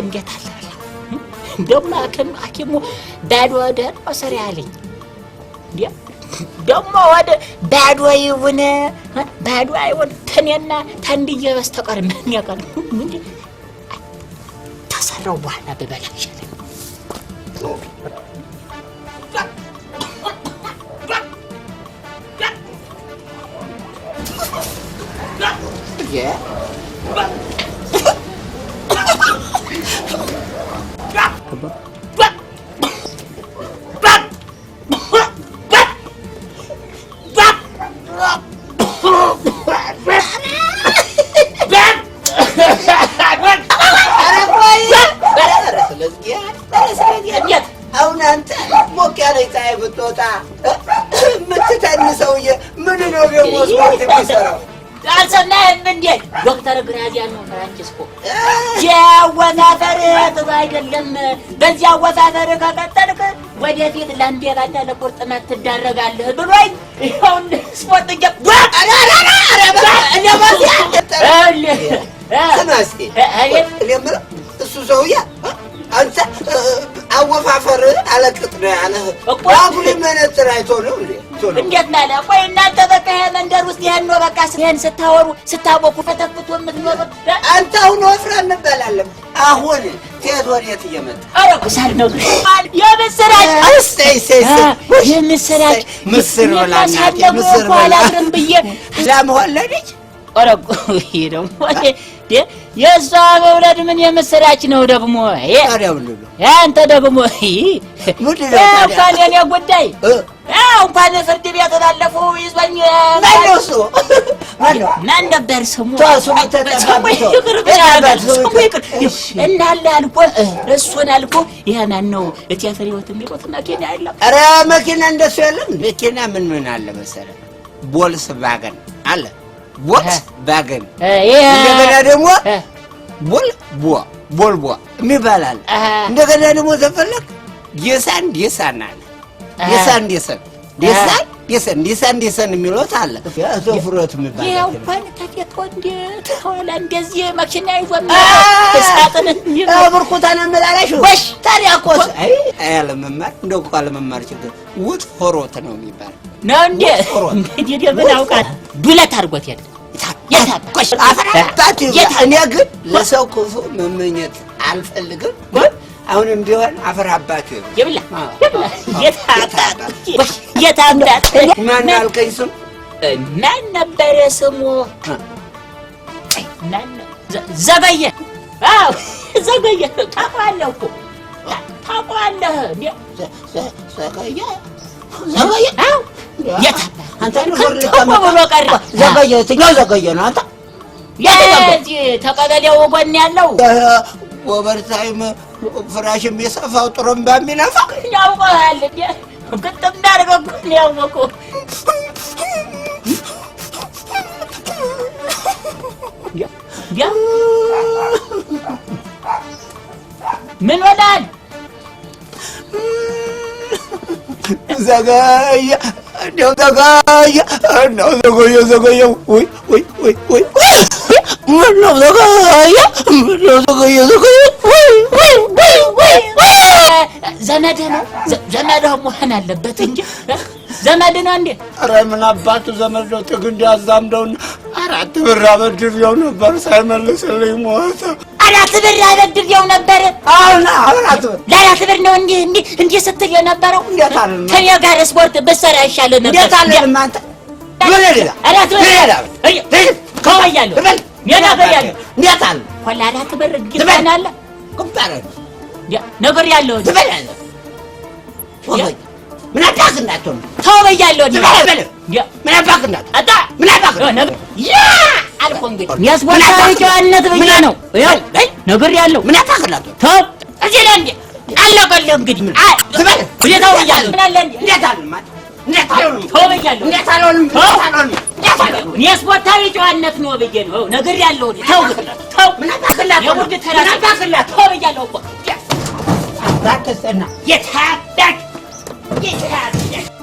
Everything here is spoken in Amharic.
እንዴት አለ ደግሞ ሐኪሙ ባዶ ወደ ስሪ አለኝ። ደግሞ ወደ ባዶ ይሁን ባዶ አይሁን ተኔና ተንድዬ በስተቀር ምን ያውቃል? ተሰራው በኋላ ብበላ ይሻላል። አሁን አንተ ሞቅ ያለ ፀሐይ ብትወጣ የምትተን ሰውዬ ምን ነው ደግሞ ስፖርት የሚሰራው? አልሰማህም እንዴ? ዶክተር ግራዚያኖ ፍራንቺስኮ የአወፋፈር ጥሩ አይደለም። በዚህ አወፋፈር ከቀጠልክ ወደፊት ለአንዴባና ለቁርጥማት ትዳረጋለህ ብሎኝ ይኸውልህ ስፖርት ስማ እስኪ እኔ የምለው እሱ ሰውዬ አንተ አወፋፈር አለቅጥ ነው ያለህ አጉሊ መነጽር አይቶ ነው እንዴ? እንዴት ማለት? ቆይ እናንተ በቃ ይሄ መንደር ውስጥ ይሄን ነው በቃ ይሄን ስታወሩ ስታቦኩ ተተፍቶ የምትኖሩት አንተ አሁን ወፍራም እንባላለን። አሁን ከየት ወዴት እየመጣ ኧረ ሳልነግርህ የምስራች የምስራች ምስር ብላ እናቴ ምስር ብላ አላድርም ብዬ ላም ወለደች። ኧረ ይሄ ደግሞ የእሷ መውለድ ምን የምስራች ነው ደግሞ? አንተ ደግሞ እንኳን የኔ ጉዳይ እንኳን ፍርድ ቤት ባለፈው ይዞኝ ማን ነበር ስሙ? እንዳለ አልኩህ፣ እሱን አልኩህ። ይሄ ማን ነው እቴ ፍሬህይወት የሚሉት መኪና የለም። ኧረ መኪና እንደሱ የለም። መኪና ምን ምን አለ መሰለህ? ቦልስቫገን አለ ቦልስቫገን፣ እንደገና ደግሞ ቦልቦ ቦልቦ የሚባል አለ። እንደገና ደግሞ ተፈለክ ዴሳን ዴሳን አለ። ዴሳን ዴሳን ዴሳን ዴሳን ዴሳን ዴሳን የሚሉት አለ። ፍሮት የሚባል ይኸው እንኳን ተፊት እንዴት ኋላ እንደዚህ መኪና ይዞ ሳጥን ብርኩታን አመላላሽ ታዲያ እኮ አይ አለመማር እንደው እኮ አለመማር ችግር ውጥ ሆሮት ነው የሚባለው ነው እንዴ? እንግዲህ ምን አውቃለሁ። ዱለት አድርጎት የለ እኔ ግን ለሰው ክፉ መመኘት አልፈልግም። ግን አሁንም ቢሆን አፈር አባቱ ይብላ ይብላ። የት አባት ማን አልከኝ? ስም ማን ነበረ ስሙ? ዘገየ። አዎ ዘገየ። ታውቀዋለህ እኮ ታውቀዋለህ። ዘገየ ዘገየ። አዎ የት ብሎ ቀረ። ዘገየ። የትኛው ዘገየ ነው አንተ? የዚህ ተቀበሌው ጎን ያለው ኦቨርታይም ፍራሽ የሚሰፋው ጥሩምባ የሚነፋ ያውቀዋል። እንደ ግጥም አድርገው እኮ ነው ያወቀው። ምን ሆናል? ዘገየ እንደው ዘገየ እንደው ዘገየ ዘገየ ወይ ወይ ወይ ወይ ምነው ዘገየ ምነው ዘገየ ዘገየ ወይ ወይ ወይ ወይ ዘመድህ ነው ዘመድህ መሆን አለበት እንጂ ዘመድህ ነው እንዴ? ኧረ ምን አባቱ ዘመድ ነው? ጥግ እንዲያዛምደውና 4 ብር አበድሬው ነበር ሳይመልስልኝ ሞተ። 4 ብር አበድሬው ነበር። አሁን 4 ብር ለ4 ብር ነው እንዲህ እንዲህ እንዲህ ስትል የነበረው። እንዴት አልልም። ከእኔ ጋር ስፖርት ብትሰራ ይሻልህ ነበር። እንዴት አልልም። አንተ ምን ይላል? 4 ብር ከወያለሁ ነግሬያለሁ። እንዴት አልልም። ኋላ 4 ብር ግፋናለ ነግሬያለሁ። ምን አባክ እንዳትሆን ተው በያለሁ። ምን አባክ እንዳትሆን ምን አባክ ያ አልኩህ። እንግዲህ የስፖርታዊ ጨዋነት ብዬ ነው ነግሬያለሁ። ምን አባክ እንዳትሆን ተው እዚህ ላይ እንደ አለቀልህ። እንግዲህ ተው በያለሁ። እንዴት አልልም። እንዴት አልሆንም። ተው በያለሁ። እንዴት አልሆንም። እንዴት አልሆንም። የስፖርታዊ ጨዋነት ነው ብዬ ነው ነግሬያለሁ። ተው ተው። ምን አባክ እንዳትሆን የውድ ተራ ምን አባክ እንዳትሆን ተው በያለሁ እኮ አባክህ ጽና የት አባክ የት አባክ